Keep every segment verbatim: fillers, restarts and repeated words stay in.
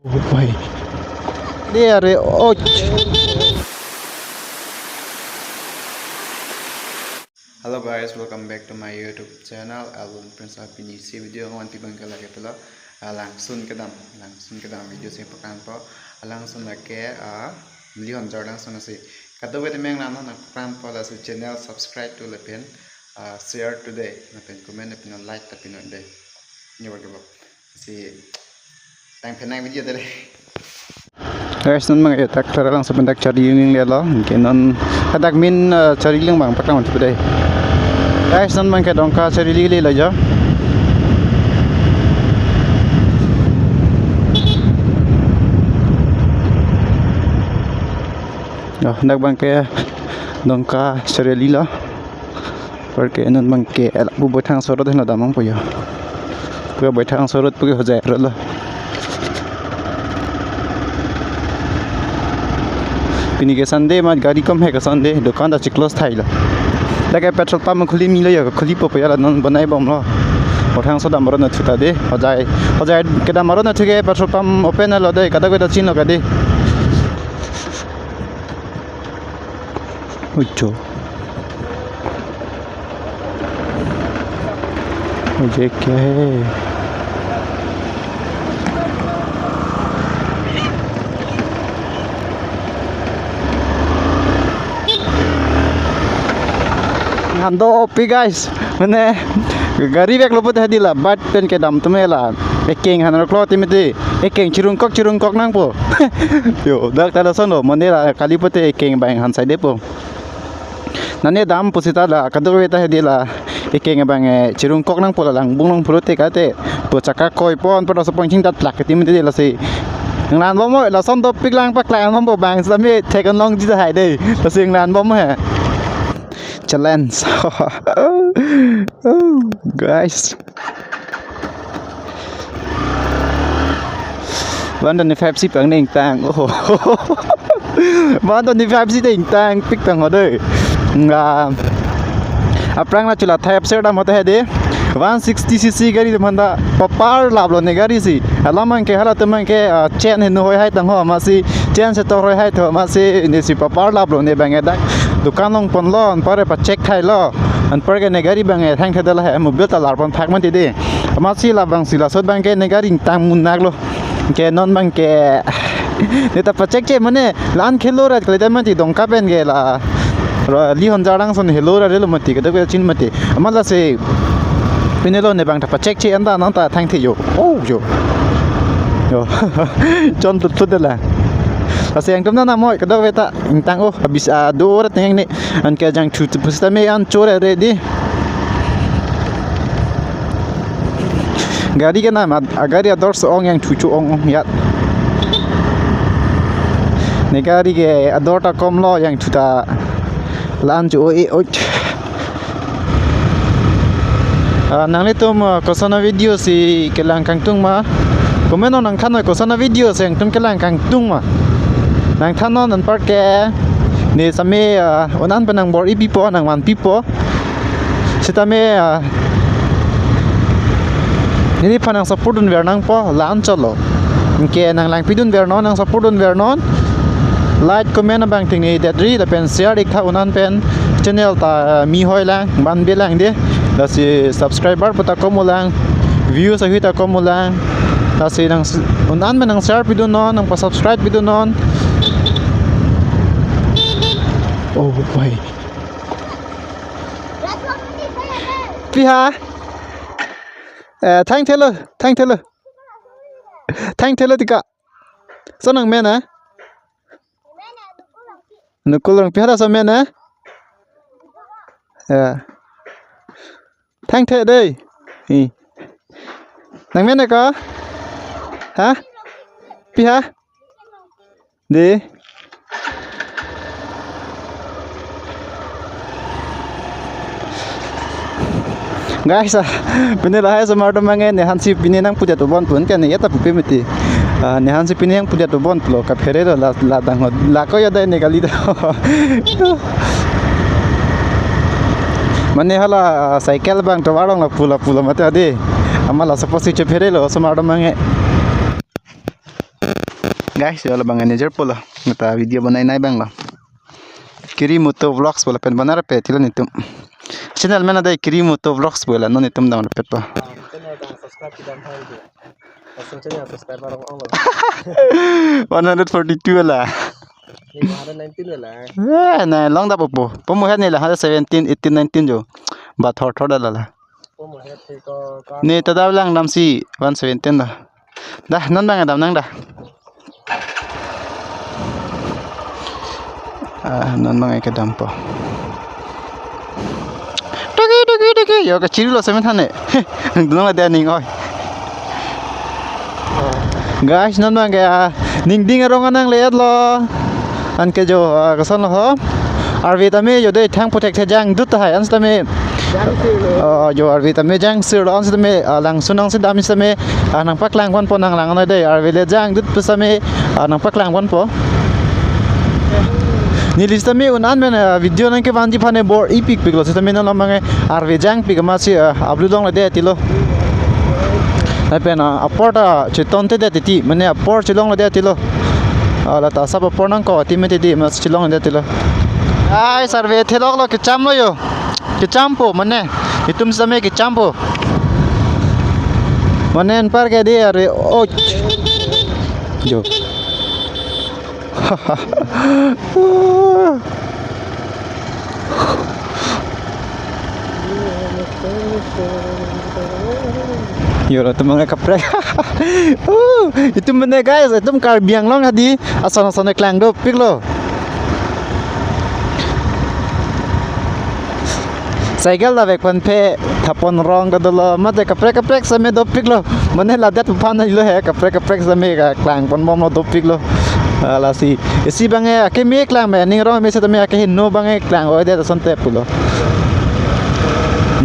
Oh, bhai. Dei, are, oh. Hello guys, welcome back to my YouTube channel, Alvin Prince. Pini isi video nangvanpi abang ke lake pulo, ah, langsun kedam, langsun kedam video si pakangpo, ah, langsun lake, ah, Lihonjar langsun si. Kadokave tame nang nangpakangpo, lasi channel subscribe to lapen, ah, share to dei, lapen comment lapen like ta pinon dei. Ni warke bo. Si tang phenang video dei. Guys, non abang ke dak Klaralangso pen dak charli ning lelo. Ke non hadak min, eh, charli ling abang paklang mati dei. Guys, non abang ke Dongka charli lelo jo. Oh, dak abang ke Dongka charli lo. Anparke non abang ke ela pu Baithalangso road heno damnangpo jo. Pu Baithalangso road pu ke Hojai road lo. Pini ke Sunday ma gari kom he ke Sunday, dukan ta chiklos thailo. Dak ke petrol pump khuli milo jo, khulipo pu jo la non banai bomlo. Baithalangso dam aron athu ta dei, Hojai, Hojai kedam aron athu ke petrol pump open lo dei, kadokave ta chinilo ka dei. Ucho. Oh, ये क्या है? Hando pi guys, mane gari veklo pute hadi la, bat pen kedam tame la. Ekeng han roklo tame dei. Ekeng chirungkok chirungkok nangpo. Jo, dak ta lasonlo, mane la kali pute ekeng abang han sai deipo. Nane dam pusita la, kadokave ta hadi la, ekeng abang, eh, chirungkok nangpo la langbung long pulote kate, pu chakka koipon, pu laso pon chingdat lak tame dei lasi. Nanglangbomlo, lason dopik lang paklang bompo abang, sami thek-an longji tahai dei, lasi nanglangbomlo he. Challenge. Oh, guys. One twenty-five si pang neng tang. Oh. One twenty-five si teng tang pik tang ho dei. Nga. Aphrang la chula thai apser dam hote hadi. One sixty C C gari de manda papar laplo ne gari si. Alam abang ke hala te abang ke, ah, chain heno hoi hai tang ho, amatsi chain setor hoi hai tho, amatsi ne si papar laplo ne abang ke dak dukan long ponlo, anpar pacheck thailo, anpar ke ne gari abang ke thangthedetlo he, mobil ta larpon phak mati dei. Amatsi labangsi laso abang ke ne gari tang munak lo. Ke non abang ke ne ta pacheck che mane la-an khelo rat kali ta mati Dongka pen ke la. Ra Lihonjar langson helo ra relo mati, kadokave chin mati. Amat lasi pine lo ne abang ta pacheck che anta nang ta thangthe jo. Oh jo. Jo. Chon tut tut la. Lasi angtum nang namoi kadokave ta ingtang, oh, habis ado rat teng ne. Anke jangthu pusitame an chore re dei. Gari ke nam ad-, agari ador so-ong jangthu cho-ong ong jat. Ne gari ke ador ta komlo jangthu ta la-an cho oi oi. Ah, nanglitum, ah, koson a-video si kelang kangtung ma? Comment nangthan noi, koson a-video si angtum kelang kangtung ma? Nangthan non, anparke ne sami, ah, un-an pen nangbor-i pipo, nangvan pipo. Sitame, ah, neliphan nang support dunver nangpo, la-an cholo. Anke nang langpi dunver non, nang support dunver non. Like, comment abang tengne detri, lapen share ik tha un-an pen channel ta, ah, mi hoi lang, vanve lang dei. Lasi subscriber pu ta kom-o lang, views ahui ta kom-o lang. Lasi nang s-, un-an pen nang share pidun non, nang pa-subscribe pidun non. Oh, bhai. Pi ha? Eh, thangthelo, thangthelo. Thangthelo tika. Lason nangmen, eh? Nukul Rongpi, hala laso amen, eh? Ya. Thangthe dei. I. Nangmen ko? Ha? Pi ha? Dei. Guys, ah, pine lahai osomar atum abang ke ne hansi pine nangpudetpo bon pu ke ne ya ta pupe mati. Ah, ne hansi pine nangpudetpo bon pulo kaphere lo la, la dang ho, la ko ya dai ne kali do. Mane hala, ah, cycle abang tovar along lapu lapu lo mati dei. Amat laso apotsi chephere lo osomar atum abang ke. Guys, yo labang ani jer pulo. Neta video bonai nai bang lo. Kiri Moto Vlogs pulo pen bonar pe tilo netum. Channel mena dei Kiri Moto Vlogs pulo non netum dam pet po. Ah, channel ta subscribe kedam thang ke. Laso channel subscriber ong ong lo. One hundred forty-two la. Ni one hundred nineteen la. Eh, na long da popo. Pomo het ni la hundred seventeen, eighteen, nineteen jo. Ba thor thor da la la. Pomo het he ko ka. Ni ta da lang dam si one seventeen da. Da, non bang dam nang da. Ah, non bang kedam po. Toki, toki, toki. Yo, kachiri lo semen hane. Dunong ada ning oi. Guys, non bang ke, ah, ning ding arong anang le lo. Anke jo, ah, koson lo ho. Arve tame jo dei thang puthek the jangdut tahai, an tame. Jangsir lo. Oh, jo arve tame jangsir lo, an tame, ah, langsun nang si dam tame, ah, nangpaklang ponpo nang lang noi dei, arve le jangdut pusitame, ah, nangpaklang ponpo. Neli sitame un an men, ah, video nang kevanji phane bor-ipikpik lo sitame non lo mange arve jangpik amatsi, ah, upload longle dei tilo. Lapen, ah, apor ta cheton te dei titi, mane apor chelongle dei tilo. Ah, la ta sap apor nang ko ti me titi mas chelongle dei tilo. Ai, arve thelok lo kecham lo yo. Kecham po mane. Itum sitame kecham po. Mane anpar ke dei arve, oh. Jo. Yo, latum mangkaprek. Uh, itum mane guys, itum Karbi Anglong hadi ason ason keklang dopik lo. Cycle ta vek phan phe thapon rong ta dolo, mate kaprek kaprek sitame dopik lo. Mane ladet phan lo he, kaprek kaprek sitame keklang ponbom lo dopik lo. Ah, lasi. Isi bang ke akeme keklang me, ning rong me sitame akehingno bang ke keklang oi dei asonte pulo.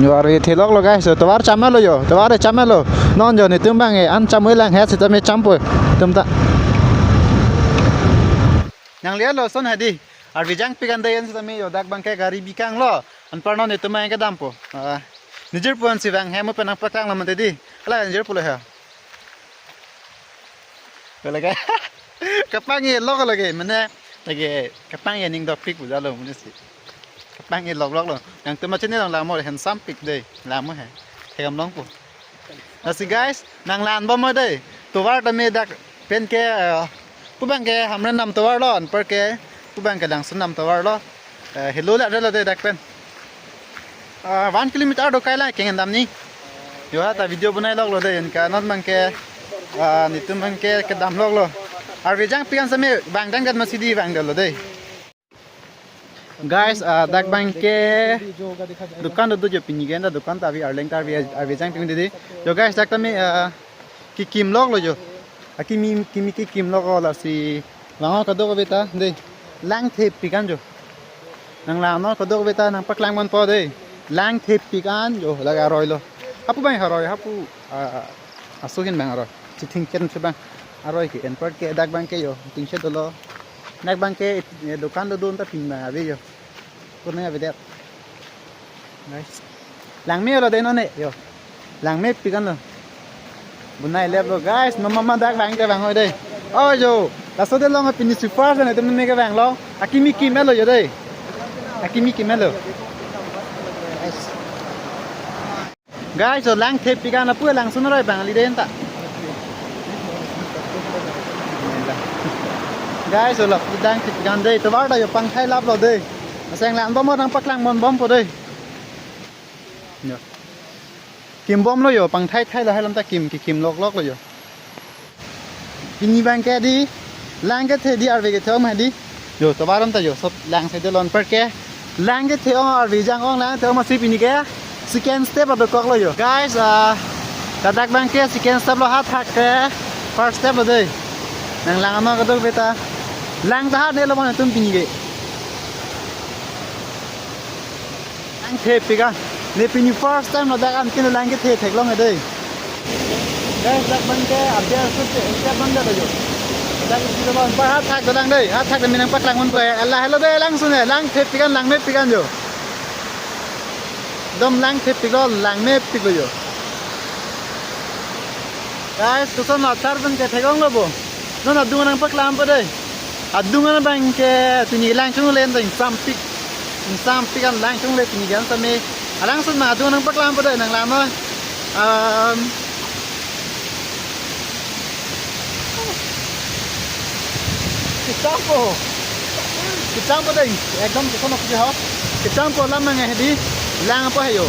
Yo arve thelok lo guys, so tovar cham lo yo, tovar cham lo. Non jo netum bang ke an cham oi lang he sitame cham po. Tum ta. Nang lihat lo son hadi. Arve jangpik an dei an sitame yo dak bang ke gari bikang lo. Anpar non netum bang ke kedam po. Ah, nejir puan si bang he mo pen nangpaklang lo mate dei. Ala nejir pulo he. Ko lake. Kapangke lok lake mane lake kapangke ning dopik pu jalo mane si. Kapangke lok lok lo. Nangtum ma chini lang lamo handsome pik dei. Lamo he. Thegam long po. Lasi guys, nang lan bom dei. Tovar tame dak pen ke, eh, pu bang ke Hamren dam tovar lo, anpar ke pu bang ke Langsun dam tovar lo. Eh, helo le re lo dei dak pen. Ah, one kilometer do kai la keng dam ni. Yo ha ta video bonai lok lo dei, anke non bang ke, ah, netum bang ke kedam lok lo. Arve jangpik an sitame bang dang gat ma sidi bang dolo dei. Guys, ah, dak bang ke dukan do jo pini ke, dukan ta avi arleng ta avi, avi jangpik dei. Jo guys, dak tame, ah, kekim lok lo jo. Akimi, kimi kekim lok lo lasi. Lang-o kadokave ta dei. Lang thepik an jo. Nang lang-o kadokave ta nangpaklang ponpo dei. Lang thepik an jo lake aroi lo. Hapu bang aroi, hapu, ah, aso ahin bang aroi. Chithing ken si bang aroi ke, anpar ke dak bang ke yo. Tingse dolo. Dak bang ke, eh, dukan do dun ta pin bang ave yo. Kurna ave det. Guys. Langme lo dei non ne yo. Langmepik an lo. Bonai lep lo guys, mama ma dak bang ke bang oi dei. Oh jo, laso dei long pini super sa netum ne ke bang lo. Akimi kim lo jo dei. Akimi kim lo. Guys. Guys, so lang thepik an lapu Langsun aroi bang li dei ta. Guys, so lapu lang thepik an dei, tovar ta yo pangthai lap lo dei. Aseng lang bom nangpaklang ponbom po dei. Yo. Kim bom lo yo, pangthai thai lo, hai lam ta kim, kekim lok lok lo yo. Pini bang ke dei, lang kethe dei, arve kethe om dei. Yo, tovar an ta yo, sob lang si dei lo anpar ke. Lang kethe ong, arve jang ong, lang kethe ong masi pini ke second step adokok lo yo. Guys, ah, ladak bang ke second step lo, hathak ke first step lo dei. Nang lang ano kadokave ta. Lang ta hat ne lo ma netum pini ke. Lang thepik an. Ne pini first time ladak an ke lang kethe theklong dei. Guys, dak bang ke abia sut ke, ke bang ke jo. Dak isi lo bang, par hathak dolang dei. Hathak dei, mi nangpaklang ponpo. Ala helo dei, Langsun he, lang thepik an, langmepik an jo. Ekdom lang thepik lo, langmepik lo jo. Guys, koson lo, char bang ke theklong lo bo. Non adung nangpaklampo dei. Adung abang ke pini langchongle, insampik. Insampik an langchongle pini ke an same. Alangsun ma adung nangpaklampo dei, nanglang noi. Um, kechampo. Kechampo dei. Ekdom kechampo ho. Kechampo lam nang hedi. Langpo heyo.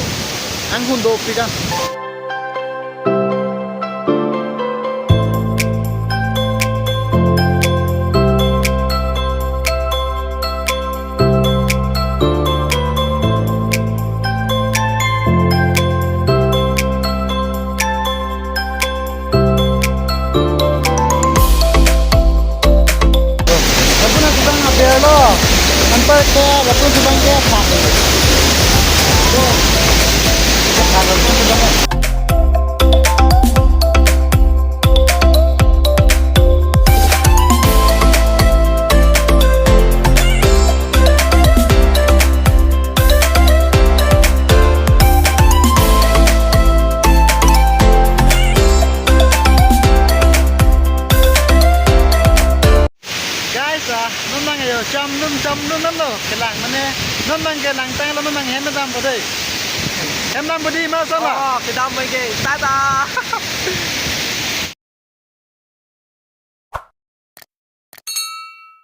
Anghun dopik an. Lapu nang kedang aber lo. Anpar ke, lapu kedang ke, thak. Guys, ah, non nang yo, chamlum, chamlum non lo, kelang mane, non nang kelang tanglo, non nang hem dampo dei. Hem dampo dei, ma sama. Oh, kedam lagi. Tada.